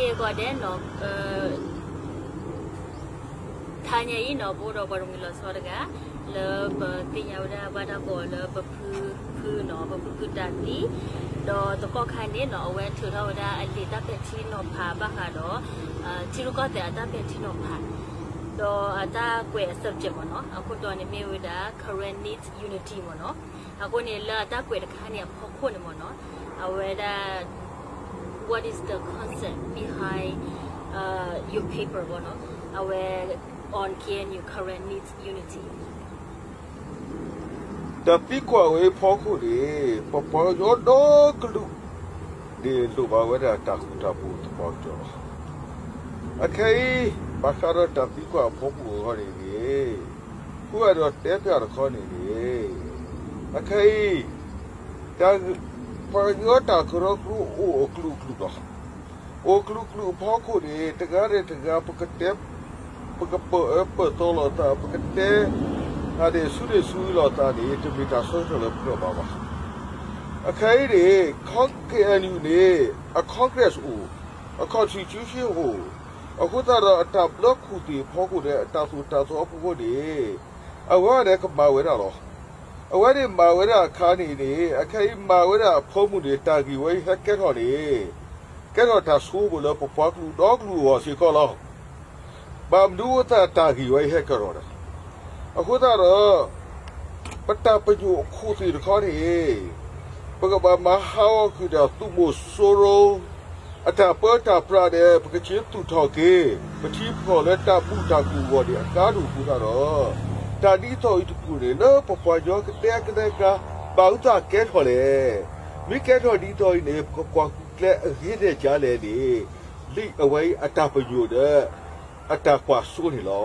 ကီးဒဲးနီၤ, ထါညါအံၤနီၤ ပအိၣ်ဒီးပှၤတမှံၤလီၤဆီတဂၤ လၢပသ့ၣ်ညါဝဲဒၣ်ဘၣ်တၢ်ကီးလၢပဖုဖုနီၤ, ပဖုဖုတၢ်သံ, ဒီးသကိးခါန့ၣ်နီၤ အဝဲထုးထီၣ်ဝဲဒၣ်အလံာ်တၢ်ပဲာ်ထံနီၤဖးဘၣ်ဃးဒီး ထံရူၢ်ကီၢ်သဲးအတၢ်ပဲာ်ထံနီၤဖး, ဒီးအတၢ်ကွဲးအ subject မ့ၢ်နီၤ, အခိၣ်တီန့ၣ်မ့ၢ်ဝဲဒၣ် Karen needs unity မ့ၢ်နီၤ. အဃိန့ၣ် လၢအတၢ်ကွဲးတခါန့ၣ်အဖီခိၣ်န့ၣ်မ့ၢ်နီၤ, အဝဲဒၣ် what is the concept behind your paper မ့ၢ်နီၤ, အဝဲ on K N U current needs unity. တၢ်သံကွၢ်ဝဲအဖီခိၣ်န့ၣ် ပပှၤကညီဒီကလုာ်န့ၣ် လိၣ်ဘၣ်ဝဲဒၣ်တၢ်ဃူတၢ်ဖိးသပှၢ်ကတၢၢ်လီၤ. အခဲအံၤ ဘၣ်ဃးဒီးတၢ်သံကွၢ်အဖီခိၣ်အဂီၢ်န့ၣ်န့ၣ် ဃုအဒိးတဲပျၢ်တခီန့ၣ်န့ၣ် အခဲအံၤ ပှၤကညီတၢ်ကရၢကရိအိၣ်အကလုာ်ကလုာ်လီၤ. အိၣ်ကလုာ်ကလုာ်အဖီခိၣ်န့ၣ် တဂၤန့ၣ်တဂၤ ပကတဲ ပကပၢၢ်အၢပၢၢ်သီလိာ်သး ပကတဲ အဒဲးဆူန့ၣ်ဆူလိာ်သးန့ၣ် တမ့ၢ်တၢ်ဆၢထၢၣ်လၢပကြၢးဘၣ်ဘၣ်. အခဲအံၤန့ၣ် K N U န့ၣ် အ Congress အိၣ်, အ constitution အိၣ်, အဃိသတးဒီးအတၢ်ဘျၢခူၣ်သ့ၣ်အဖီခိၣ်ဒီး အတၢ်သိၣ်တၢ်သီအဖီခိၣ်န့ၣ် အဝဲန့ၣ်ကမၤဝဲဒၣ်လီၤ. အဝဲန့ၣ်မၤဝဲဒၣ်အခါန့ၣ်န့ၣ် အခဲအံၤမၤဝဲဒၣ်အဖၢမုၢ်န့ၣ် တၢ်ဂ့ၢ်ဝဲအံၤဟဲကဲထီၣ်န့ၣ် ကဲထီၣ်တၢ်ဆိကမိၣ်လၢပပှၤကလုာ်ဒီကလုာ်အဂီၢ်စ့ၢ်ကီးလီၤ. ဘၣ်မနုၤအဃိသတးတၢ်ဂ့ၢ်ဝဲအံၤဟဲကဲထီၣ်လဲၣ်. အဃိသတးဒီး ပတၢ်ပညိၣ်အခိၣ်သ့ၣ်တခီန့ၣ် ပကဘၣ်မၤဟးဂီၤကွံာ်တၢ်သုးမီၤစိရိၤ အတၢ်ပၢတၢ်ပြးဒီး ပကဆ့သူၣ်ထီၣ်က့ၤ ပထံပကီၢ်လၢတၢ်မုာ်တၢ်ခုၣ်အဂီၢ်န့ၣ် အကါဒိၣ်အဃိသတးဒီး တၢ်ဒ်သိးအံၤတဖုန့ၣ် လၢပပှၤကညီကဒဲကဒဲကဒါ ဘၣ်မနုၤအဃိသတးကဲထီၣ်လဲၣ်. မ့ၢ်ကဲထီၣ်ဒ်သိးအံၤန့ၣ် ပကကွၢ်ကျဲအဂ့ၢ်ဒဲးကလဲၣ်န့ၣ် လံာ်အဝဲအံၤအတၢ်ပညိၣ်ဒီး အတၢ်ကွၢ်စိန့ၣ်လီၤ.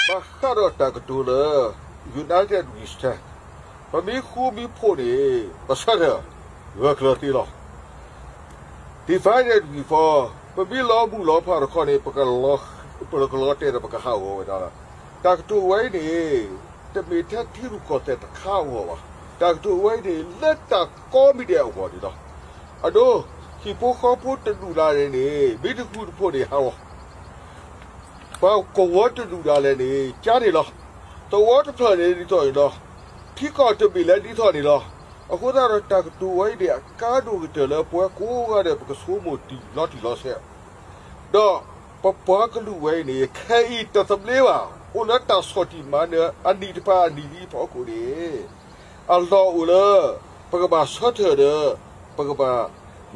ဘၣ်ဃးဒီးတၢ်ကတိၤလၢ United We Stand ပမ့ၢ်ဃူမ့ၢ်ဖိးန့ၣ် ပဆၢထၢၣ်ဂၢၢ်ကျၢၤသ့လီၤ. Divided we fall ပမ့ၢ်လီၤမုၢ်လီၤဖးတခီန့ၣ် ပကလီၤတဲာ်ဒီးပကဟးဂီၤဝဲဒၣ်လီၤ. တၢ်ကတိၤဝဲအံၤန့ၣ် တမ့ၢ်ထဲထံရူၢ်ကီၢ်သဲးတခါအဂီၢ်ဘၣ်. တၢ်ကတိၤဝဲအံၤန့ၣ် လၢတၢ်ကိးမံၤဒဲးအဂီၢ်န့ၣ်လီၤ. အဒိ ဟံၣ်ဖိဃီဖိတဒူၣ်ဒၣ်လဲာ်န့ၣ် မ့ၢ်တဃူတဖိးန့ၣ်ဟးဂီၤ ပှၤကဝီၤတဒူၣ်ဒၣ်လဲာ်န့ၣ် ကါန့ၣ်လီၤ. သဝီတဖျၢၣ်န့ၣ်ဒ်သိးအံၤလီၤ. ထံကီၢ်တဘ့ၣ်လၢဒ်သိးန့ၣ်လီၤ. အဃိသတးဒီးတၢ်ကတိၤဝဲအံၤန့ၣ် အကါဒိၣ်ကတၢၢ်လၢပဝဲကိးဂၤဒဲး ပကဆိကမိၣ်တံၢ်လီၤတံၢ်လီၤဆဲး ဒီးပပှၤကလုာ်ဝဲအံၤန့ၣ် ခဲအံၤတသဘျ့ဘၣ် အိၣ်လၢတၢ်ဆီၣ်တံၢ်မၤနၢၤအနံၣ်တဖၣ်အနံၣ်လံအဖီခိၣ်န့ၣ် အလီၢ်အိၣ်လၢ ပကဘၣ်ဆၢထၢၣ်ဒီး ပကဘၣ်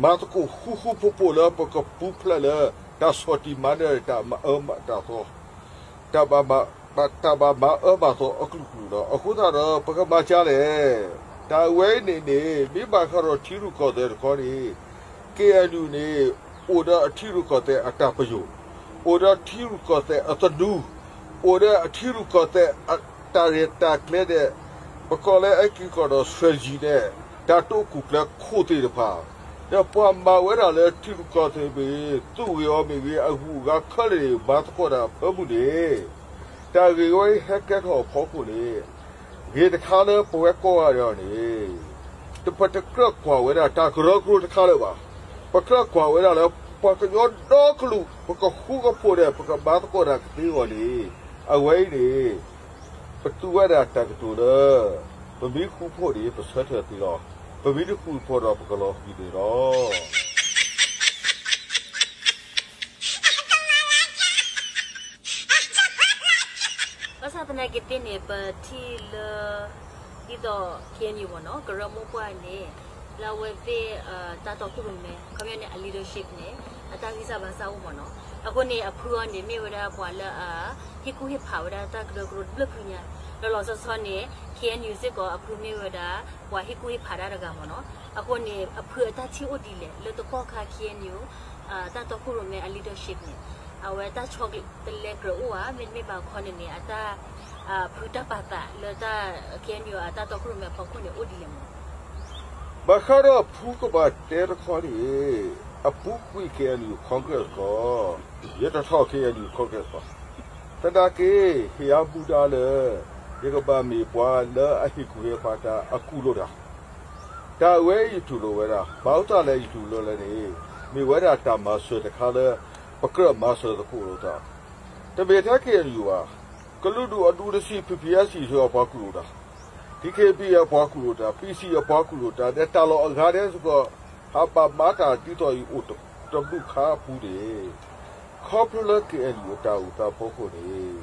မၤသကိးဃူဃူဖိးဖိးလၢပကပူၤဖျဲးလၢ တၢ်ဆီၣ်တံၢ်မၤနၢၤတၢ်မၤအၢမၤသီ တၢ်ဘၣ်မၤအၢမၤသီအကလုာ်ကလုာ်လီၤ. အဃိသတးဒီး ပကမၤကါလဲၣ်. တၢ်ဝဲအံၤန့ၣ်န့ၣ် မ့ၢ်ဘၣ်ဃးဒီးထံရူၢ်ကီၢ်သဲးတခီန့ၣ် K N U န့ၣ် အိၣ်ဒီးအထံရူၢ်ကီၢ်သဲးအတၢ်ပညိၣ်, အိၣ်ဒီးထံရူၢ်ကီၢ်သဲးအသနူ, အိၣ်ဒီးအထံရူၢ်ကီၢ်သဲးအတၢ်ရဲၣ်တၢ်ကျဲၤဒီး ပကိးလၢအက့ၤကီၢ်ဒီး strategy န့ၣ် တၢ်တိာ်ခိၣ်ကျဲၤခိၣ်သ့ၣ်တဖၣ် ဒီးပှၤမၤဝဲဒၣ်လၢထံရူၢ်ကီၢ်သဲးမ့ၢ်ဂ့ၤ သူၣ်ဂ့ၤအီၤမ့ၢ်ဂ့ၤ အဂုၤအဂၤခဲလၢာ်န့ၣ် မၤသကိးတၢ်အဖၢမုၢ်န့ၣ် တၢ်ဂ့ၢ်ဝဲအံၤဟဲကဲထီၣ်အဖီခိၣ်န့ၣ် ဂ့ၢ်တခါလၢပဝဲကိးဂၤဒဲးအံၤန့ၣ် ပတကြၢးကွၢ်ဝဲဒၣ်တၢ်ကရၢကရိတခါလၢၤဘၣ်. ပကြၢးကွၢ်ဝဲဒၣ်လၢ ပှၤကညီဒီကလုာ် ပကဃူကဖိးဒီး ပကမၤသကိးတၢ်ကသ့အဂီၢ်န့ၣ် အဝဲအံၤန့ၣ် ပသူဝဲဒၣ်တၢ်ကတိၤလၢ ပမ့ၢ်ဃူဖိးန့ၣ် ပဆၢထၢၣ်သ့လီၤ. ပမ့ၢ်တဃူဖိးဒီး ပကလီၤဃံၤန့ၣ်လီၤ. ဘၣ်ဆၣ်သနာ်က့သ့ၣ်န့ၣ် ပထံၣ်လၢ ဒ်သိး K N U မ့ၢ်နီၤ ကရၢမိၢ်ပှၢ်န့ၣ် လၢအဝဲသ့ၣ် တၢ်တီခိၣ်ရိၣ်မဲ ခီပညီန့ၣ် အ leadership န့ၣ် အတၢ်ဂံၢ်စၢ်ဘါစၢ်အိၣ်မ့ၢ်နီၤ. အဃိန့ၣ် အဖုအံၤန့ၣ် မ့ၢ်ဝဲဒၣ်ပှၤလၢအ ဟ့ၣ်ကူၣ်ဟ့ၣ်ဖးဝဲဒၣ်တၢ်ကရၢကရိတဘျုးဖုညါ လီၤလီၤဆီဆီန့ၣ် K N U စ့ၢ်ကီး အဖုမ့ၢ်ဝဲဒၣ် ပှၤဟ့ၣ်ကူၣ်ဟ့ၣ်ဖးတၢ်တဂၤမ့ၢ်နီၤ. အဃိန့ၣ် အဖုအတၢ်ထံၣ်အိၣ်ဒ်လဲၣ် လၢသကိးခါ K N U တၢ်တီခိၣ်ရိၣ်မဲအ leadership န့ၣ် အဝဲတၢ်ဆီတလဲကြၢးအိၣ်ဧါ မ့တမ့ၢ်ဘၣ်ခီန့ၣ်န့ၣ် အတၢ် ဖုတၢ်ပာ်သးလၢတၢ် K N U အတၢ်တီခိၣ်ရိၣ်မဲအဖီခိၣ်န့ၣ် အိၣ်ဒ်လဲၣ်မ့ၢ် ဘၣ်ဃးဒီးဖုကဘၣ်တဲတခီန့ၣ် အပူၤကွံာ် K N U Congress ကီး ယတထီၣ် K N U Congress ဘၣ်. သနာ်က့ ဟ့ၣ်ယၤမူဒါလၢ ယကဘၣ်မ့ၢ်ပှၤလၢအဟ့ၣ်ကူၣ်ဟ့ၣ်ဖးတၢ်အကူၣ်လိာ်တၢ်, တၢ်အဝဲအံၤယတူၢ်လိာ်ဝဲဒၣ်, ဘၣ်ဆၣ်လၢယတူၢ်လိာ်လဲၣ်န့ၣ် မ့ၢ်ဝဲဒၣ်တၢ်မၤစၢၤတခါလၢ ပကြၢးမၤစၢၤသကိးလိာ်သး, တမ့ၢ်ထဲ K N U ဘၣ်, ကလုာ်ဒူၣ်အဒူတဆံ P P S အပှၤကူၣ်လိာ်တၢ်, T K P အပှၤကူၣ်လိာ်တၢ်, P C အပှၤကူၣ်လိာ်တၢ် ဒီးတၢ်လီၢ်အဂၤဒဲးစ့ၢ်ကီး ဟးဘၣ်မၤတၢ်ဒ်သိးအံၤအိၣ်တဘျုးခါအပူၤန့ၣ် ခီဖျိလၢ K N U အတၢ်အိၣ်သးအဖီခိၣ်န့ၣ်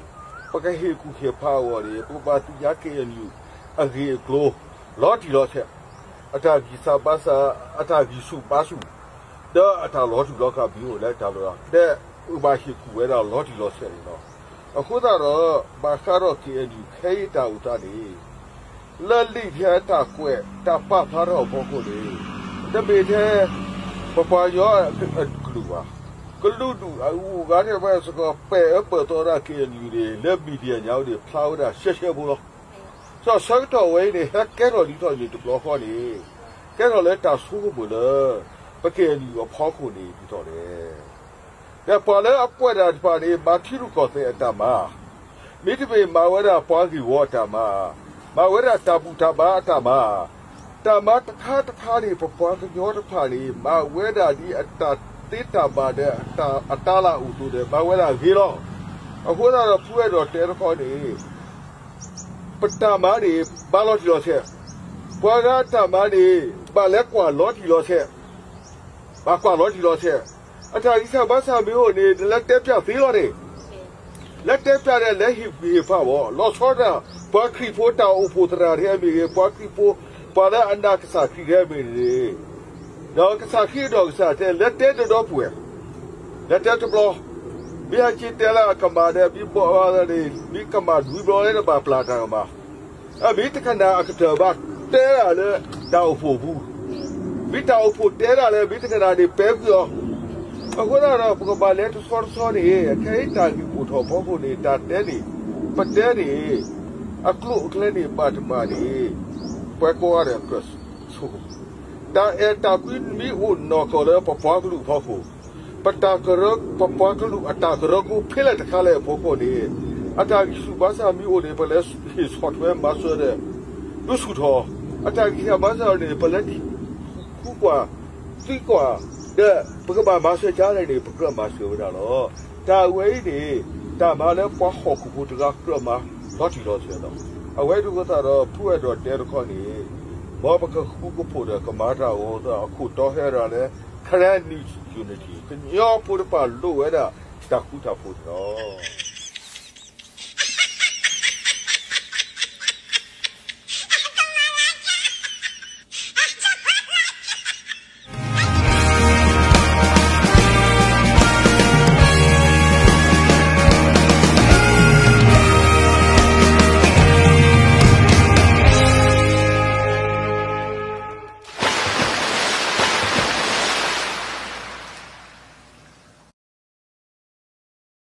ပကဟ့ၣ်ကူၣ်ဟ့ၣ်ဖးအဂီၢ်န့ၣ် ပကဘၣ်သ့ၣ်ညါ K N U အဂ့ၢ်အကျိၤ လီၤတံၢ်လီၤဆဲး, အတၢ်ဂံၢ်စၢ်ဘါစၢ်, အတၢ်ဂံၢ်ဆူၣ်ဘါဆူၣ်, ဒီးအတၢ်လီၤတူာ်လီၤကာ်မ့ၢ်အိၣ်လၢတၢ်လီၢ်, ဒီးပကဘၣ်ဟ့ၣ်ကူၣ်ဝဲဒၣ်လီၤတံၢ်လီၤဆဲးန့ၣ်လီၤ. အဃိသတးဒီး ဘၣ်ဃးဒီး K N U ခဲအံၤတၢ်အိၣ်သးန့ၣ် လၢလံာ်ထဲတၢ်ကွဲးတၢ်ပာ်ဖျါထီၣ်အဖီခိၣ်န့ၣ် တမ့ၢ်ထဲ ပပှၤကညီအကလုာ်ဘၣ်, ကလုာ်ဒူၣ်အဂၤထဲဝဲစ့ၢ်ကီး ပဲာ်အၢပဲာ်သီဝဲဒၣ် K N U န့ၣ် လၢ media ညါန့ၣ် ဖျါဝဲဒၣ်ရှဲရှဲဖိလီၤ. ဒီးဆၢကတီၢ်ဝဲအံၤန့ၣ် ဟဲကဲထီၣ်ဒ်သိးန့ၣ်တဘျီဃီန့ၣ် ကဲထီၣ်လၢတၢ်ဆိကမိၣ်လၢ ပ K N U အဖီခိၣ်န့ၣ်ဒ်သိးလဲၣ်. ဒီးပှၤလၢအကွဲးတၢ်တဖၣ်န့ၣ် မၤထံရူၢ်ကီၢ်သဲးအတၢ်မၤ, မ့တမ့ၢ်မၤဝဲဒၣ်ပှၤဂ့ၢ်ဝီအတၢ်မၤ, မၤဝဲဒၣ်တၢ်ဘူၣ်တၢ်ဘါအတၢ်မၤ, တၢ်မၤတခါတခါန့ၣ် ပပှၤကညီတဖၣ်န့ၣ် မၤဝဲဒၣ်ဒ်အတၢ်သ့တၢ်ဘၣ်ဒီး အတၢ်လၢအအိၣ်အသိးဒီး မၤဝဲဒၣ်ဂ့ၤလီၤ. အဃိသတးဒီး ဖုအဲၣ်ဒိးတဲတခီန့ၣ် ပတၢ်မၤန့ၣ် ဘၣ်လီၤတံၢ်လီၤဆဲး, ပှၤဂၤအတၢ်မၤန့ၣ် ဘၣ်လဲၤကွၢ်လီၤတံၢ်လီၤဆဲး, ဘၣ်ကွၢ်လီၤတံၢ်လီၤဆဲး, အတၢ်ဂံၢ်စၢ်ဘါစၢ်မ့ၢ်အိၣ်န့ၣ် နလဲၤတဲပျးသ့လီၤန့ၣ်, လဲၤတဲပျးဒီး လဲၤဟ့ၣ်ကူၣ်ဟ့ၣ်ဖးအီၤ, လီၤဆီဒၣ် ပှၤခရံာ်ဖိတၢ်အိၣ်ဖှိၣ်သရၣ်ထဲမ့ၢ်ဂ့ၤ, ပှၤခရံာ်ဖိ ပှၤလၢအနာ်ကစၢ်ခရံာ်ထဲမ့ၢ်ဂ့ၤ, ဒီးကစၢ်ခရံာ်အနီၢ်ကစၢ်တဲ လဲၤတဲတဒီပုၢ်ဝဲၢ်, လဲၤတဲတဘျီ, မ့ၢ်ဟဲက့ၤတဲလၢအကမၣ်ဒီး မ့ၢ်ဘၣ်န့ၣ် မ့ၢ်ကမၣ်လွံၢ်ဘျီလၢနဘၣ်ပျၢ်တၢ်ကမၣ်, အမ့ၢ်တကနၣ်အကတၢၢ်ဘၣ်တဲဒၣ်လၢတၢ်အိၣ်ဖှိၣ်ပူၤ, မ့ၢ်တၢ်အိၣ်ဖှိၣ်တဲဒၣ်လၢ မ့ၢ်တကနၣ်န့ၣ်ပဲာ်ကွံာ်အီၤ, အဃိသတးဒီး ပကဘၣ်လဲၤတဆီတဆီန့ၣ် ခဲအံၤတၢ်ဂ့ၢ်ပိာ်ထီၣ်ဖီခိၣ်န့ၣ် တၢ်တဲန့ၣ် ပတဲန့ၣ် အကျိၤအကျဲန့ၣ် ဘၣ်တဘၣ်န့ၣ် ပှၤကိးဂၤဒဲးကြၢးဆိကမိၣ်, တၢ်အဲၣ်တၢ်ကွံမ့ၢ်အိၣ်နီၢ်ကီၢ်လၢပပှၤကလုာ်အဖီခိၣ်, ပတၢ်ကရၢ ပပှၤကလုာ်အတၢ်ကရၢကရိဖဲလဲၣ်တခါလဲၣ်အဖီခိၣ်န့ၣ် အတၢ်ဂံၢ်ဆူၣ်ဘါစၢ်မ့ၢ်အိၣ်န့ၣ် ပလဲၤဟ့ၣ်ဆီၣ်ထွဲမၤစၢၤဒီး ဒုးဆူၣ်ထီၣ်, အတၢ်ဂံၢ်စၢ်ဘါစၢ်န့ၣ် ပလဲၤထံၣ်ဃုကွၢ်, သံကွၢ်, ဒီးပကဘၣ်မၤစၢၤကါလဲၣ်န့ၣ် ပကြၢးမၤစၢၤဝဲဒၣ်လီၤ. တၢ်ဝဲအံၤန့ၣ် တၢ်မၤလၢပှၤဟီၣ်ခိၣ်ဖိတဂၤကြၢးမၤလီၤတံၢ်လီၤဆဲးလီၤ. အဝဲဒ်အဃိသတးဒီး ဖုအဲၣ်ဒိးတဲတခီန့ၣ် မ်ပကဃူကဖိးဒီးကမၤတၢ်အဂီၢ်အသး အခိၣ်တီဟဲဒၣ်လၢ Karen Unity, ကညီဖိတဖၣ်လိၣ်ဝဲဒၣ်တၢ်ဃူတၢ်ဖိးန့ၣ်လီၤ.